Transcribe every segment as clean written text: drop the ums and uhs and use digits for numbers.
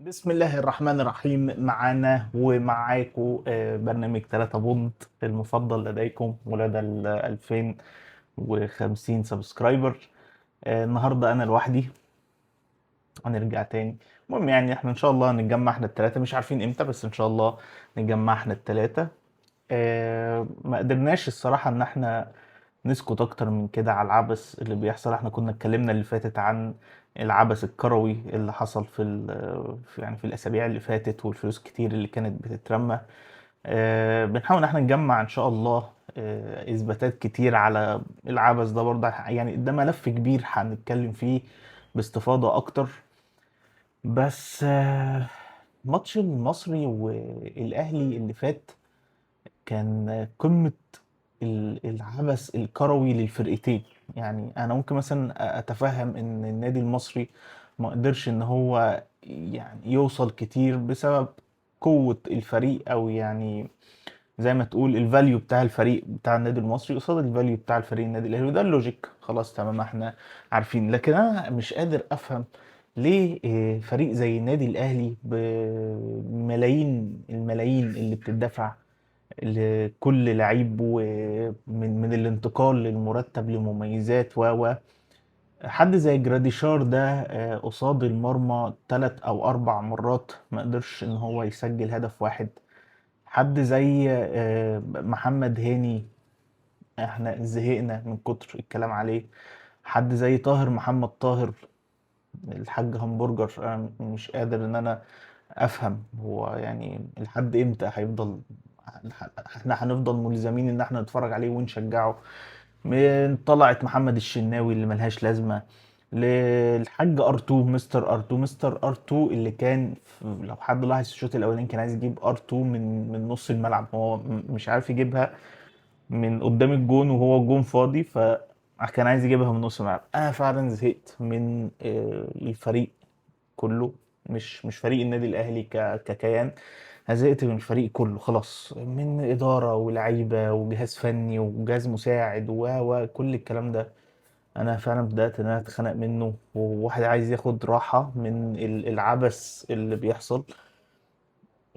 بسم الله الرحمن الرحيم. معانا ومعاكم برنامج 3 بونت المفضل لديكم ولدى ال 2050 subscriber. النهارده انا لوحدي، هنرجع تاني. المهم يعني احنا ان شاء الله هنتجمع احنا التلاتة، مش عارفين امتى بس ان شاء الله نتجمع احنا التلاتة. ما قدرناش الصراحة ان احنا نسكت اكتر من كده على العبث اللي بيحصل. احنا كنا اتكلمنا اللي فاتت عن العبث الكروي اللي حصل في يعني في الاسابيع اللي فاتت، والفلوس كتير اللي كانت بتترمى. بنحاول ان احنا نجمع ان شاء الله اثباتات كتير على العبث ده برضه، يعني ده ملف كبير هنتكلم فيه باستفاضة اكتر. بس ماتش المصري والاهلي اللي فات كان قمة العبث الكروي للفرقتين. يعني انا ممكن مثلا اتفهم ان النادي المصري ما قدرش ان هو يعني يوصل كتير بسبب قوة الفريق، او يعني زي ما تقول ال value بتاع الفريق بتاع النادي المصري قصاد ال value بتاع الفريق النادي الاهلي، وده ال logic، خلاص تمام احنا عارفين. لكن انا مش قادر افهم ليه فريق زي النادي الاهلي بملايين الملايين اللي بتدفع لكل لعيب، ومن الانتقال للمرتب لمميزات و حد زي جراديشار ده قصاد المرمى 3 او 4 مرات ما قدرش ان هو يسجل هدف واحد. حد زي محمد هاني احنا زهقنا من كتر الكلام عليه. حد زي طاهر محمد طاهر الحاج همبرجر، انا مش قادر ان انا افهم هو يعني لحد امتى هيفضل، احنا هنفضل ملزمين ان احنا نتفرج عليه ونشجعه. من طلعت محمد الشناوي اللي ملهاش لازمة، للحاج ار2 مستر ار2، مستر ار2 اللي كان لو حد لاحظ الشوط الاولاني كان عايز يجيب ار2 من نص الملعب، هو مش عارف يجيبها من قدام الجون وهو الجون فاضي، فكان عايز يجيبها من نص الملعب. انا فعلا زهقت من الفريق كله، مش فريق النادي الاهلي ككيان، زهقت من الفريق كله خلاص، من ادارة ولاعيبه وجهاز فني وجهاز مساعد وكل الكلام ده. انا فعلا بدات ان انا اتخنق منه، وواحد عايز ياخد راحة من العبث اللي بيحصل.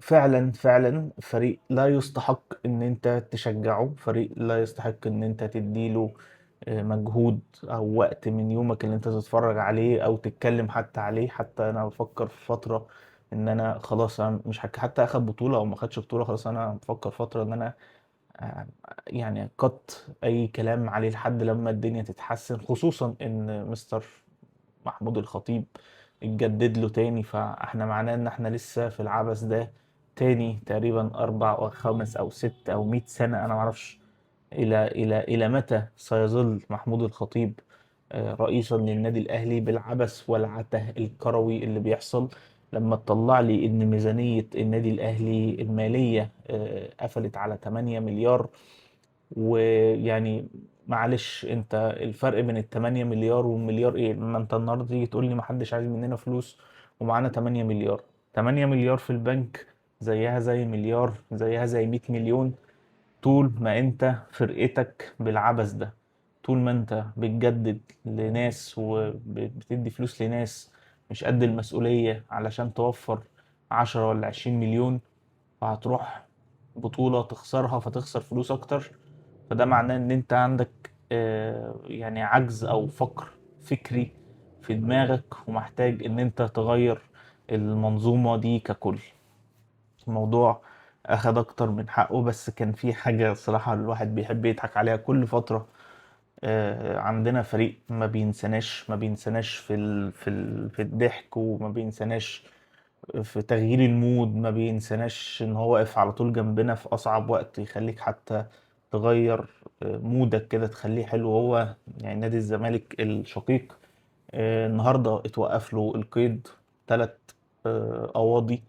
فعلا فعلا فريق لا يستحق ان انت تشجعه، فريق لا يستحق ان انت تديله مجهود او وقت من يومك اللي انت تتفرج عليه او تتكلم حتى عليه. حتى انا بفكر في فترة ان انا خلاص انا مش حتى اخد بطولة او ما اخدش بطولة، خلاص انا بفكر فترة ان انا قط اي كلام عليه لحد لما الدنيا تتحسن، خصوصا ان مستر محمود الخطيب اتجدد له تاني، فاحنا معناه ان احنا لسه في العبث ده تاني تقريبا 4 أو 5 أو 6 أو 100 سنة. أنا معرفش إلى متى سيظل محمود الخطيب رئيسا للنادي الأهلي بالعبث والعته الكروي اللي بيحصل. لما تطلع لي إن ميزانية النادي الأهلي المالية قفلت على 8 مليار، ويعني معلش انت الفرق بين ال 8 مليار والمليار ايه؟ لما انت النهارده تيجي تقول لي ما حدش عايز مننا فلوس ومعانا 8 مليار، 8 مليار في البنك زيها زي مليار، زيها زي 100 مليون. طول ما انت فرقتك بالعبث ده، طول ما انت بتجدد لناس وبتدي فلوس لناس مش قد المسؤولية علشان توفر 10 ولا 20 مليون، فهتروح بطولة تخسرها فتخسر فلوس أكتر. فده معناه إن أنت عندك عجز أو فقر فكري في دماغك، ومحتاج إن أنت تغير المنظومة دي ككل. الموضوع أخد أكتر من حقه، بس كان في حاجة صراحة الواحد بيحب يضحك عليها كل فترة. عندنا فريق ما بينساناش، ما بينساناش في الضحك، وما بينساناش في تغيير ال mood، ما بينساناش ان هو واقف على طول جنبنا في اصعب وقت، يخليك حتى تغير مودك كده تخليه حلو. هو نادي الزمالك الشقيق، النهارده اتوقف له القيد 3، قواضي.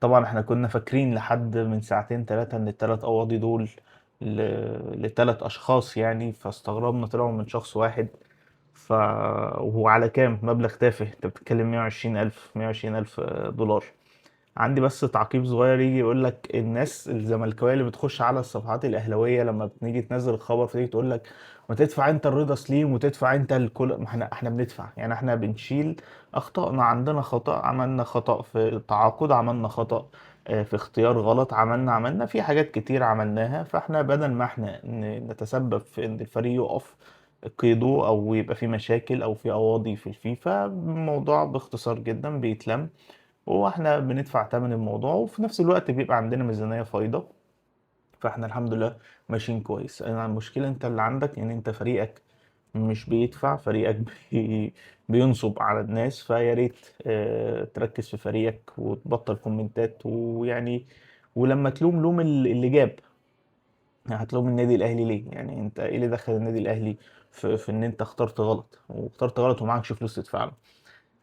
طبعا احنا كنا فاكرين لحد من ساعتين 3 ان التلات قواضي دول لتلات اشخاص فاستغربنا طلعوا من شخص واحد. وهو على كام؟ مبلغ تافه، انت بتتكلم 120,000 دولار. عندي بس تعقيب صغير، يجي يقول لك الناس الزملكاويه اللي بتخش على الصفحات الاهلاوية لما بنيجي تنزل الخبر فتيجي تقول لك ما تدفع انت الرضا سليم وتدفع انت الكل. ما احنا بندفع يعني، احنا بنشيل اخطائنا. عندنا خطأ، عملنا خطأ في التعاقد، عملنا خطأ في اختيار غلط، عملنا في حاجات كتير عملناها. فاحنا بدل ما احنا نتسبب في ان الفريق يقف قيده او يبقى في مشاكل او في قواضي في الفيفا، الموضوع باختصار جدا بيتلم واحنا بندفع ثمن الموضوع، وفي نفس الوقت بيبقى عندنا ميزانية فايضة. فاحنا الحمد لله ماشيين كويس. انا المشكلة انت اللي عندك ان انت فريقك مش بيدفع، فريقك بينصب على الناس. فيا ريت تركز في فريقك وتبطل كومنتات، ويعني ولما تلوم لوم اللي جاب. يعني هتلوم النادي الاهلي ليه؟ يعني انت ايه اللي دخل النادي الاهلي في ان انت اخترت غلط، واخترت غلط ومعكش فلوس تدفع له.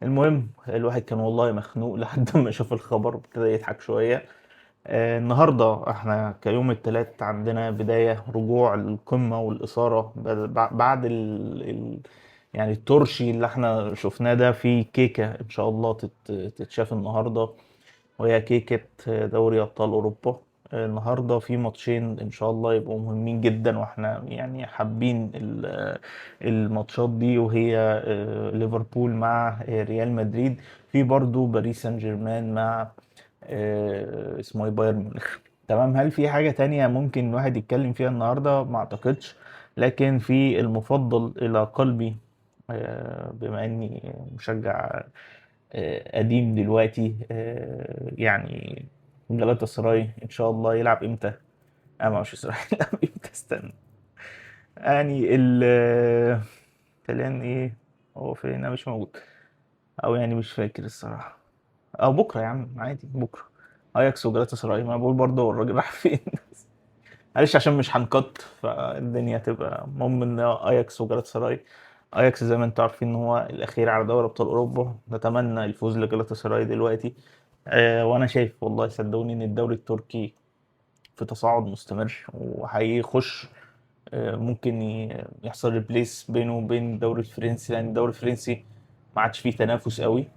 المهم الواحد كان والله مخنوق لحد ما شاف الخبر ابتدى يضحك شوية. النهارده احنا كيوم الثلاث عندنا بداية رجوع القمة والإثارة بعد يعني الترشي اللي احنا شفناه ده. في كيكة ان شاء الله تتشاف النهارده، وهي كيكة دوري أبطال أوروبا. النهارده في ماتشين ان شاء الله يبقوا مهمين جدا، واحنا يعني حابين الماتشات دي، وهي ليفربول مع ريال مدريد، في برضو باريس سان جيرمان مع اسمه ايه، بايرن ميونخ. تمام. هل في حاجة تانية ممكن الواحد يتكلم فيها النهاردة؟ ما اعتقدش. لكن في المفضل الى قلبي، بما اني مشجع قديم دلوقتي، يعني جالاتا سراي ان شاء الله يلعب امتى؟ ما اعرفش الصراحة يلعب امتى، استنى يعني كلام ايه، هو فين؟ انا مش موجود، او يعني مش فاكر الصراحة، او بكرة يا عم عادي، بكرة اياكس وجالاتا سراي. ما بقول برضه هو الراجل راح فين؟ معلش عشان مش هنقط فالدنيا تبقى. المهم ان اياكس وجالاتا سراي، اياكس زي ما انتم عارفين ان هو الاخير على دوري ابطال اوروبا، نتمنى الفوز لجالاتا سراي دلوقتي. وانا شايف والله صدقوني ان الدوري التركي في تصاعد مستمر وهيخش، ممكن يحصل replace بينه وبين الدوري الفرنسي، لان الدوري الفرنسي ما عادش فيه تنافس قوي.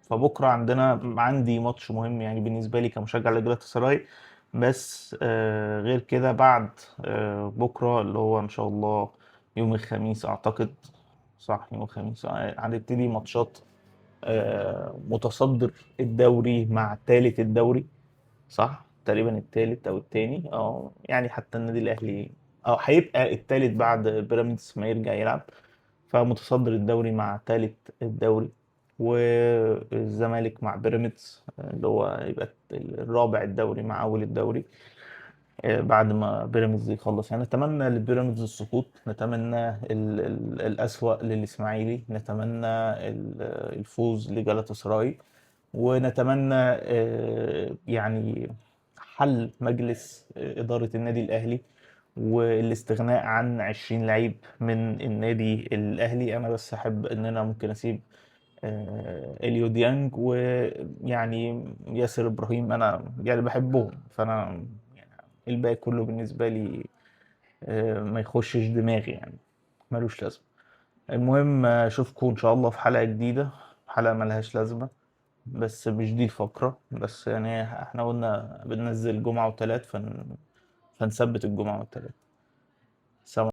فبكرة عندي ماتش مهم يعني بالنسبة لي كمشجع لجالاتا سراي، بس غير كده بعد بكره اللي هو ان شاء الله يوم الخميس اعتقد، صح يوم الخميس، هنبتدي ماتشات متصدر الدوري مع ثالث الدوري، صح تقريبا الثالث او الثاني، يعني حتى النادي الاهلي او هيبقى الثالث بعد بيراميدز ما يرجع يلعب، فمتصدر الدوري مع ثالث الدوري، والزمالك مع بيراميدز اللي هو يبقى الرابع الدوري مع اول الدوري، بعد ما بيراميدز يخلص. نتمنى لبيراميدز السقوط، نتمنى الأسوأ للإسماعيلي، نتمنى الفوز لجالاتا سراي، ونتمنى حل مجلس إدارة النادي الأهلي والاستغناء عن 20 لعيب من النادي الأهلي. أنا بس أحب إن أنا ممكن أسيب إليو ديانج ويعني ياسر إبراهيم، أنا بحبهم، فأنا الباقي كله بالنسبة لي ما يخشش دماغي، ملوش لازمة. المهم، أشوفكم إن شاء الله في حلقة جديدة، حلقة ملهاش لازمة بس مش دي الفقرة، بس احنا قلنا بننزل جمعة وتلات، فنثبت الجمعة والتلات. سلام.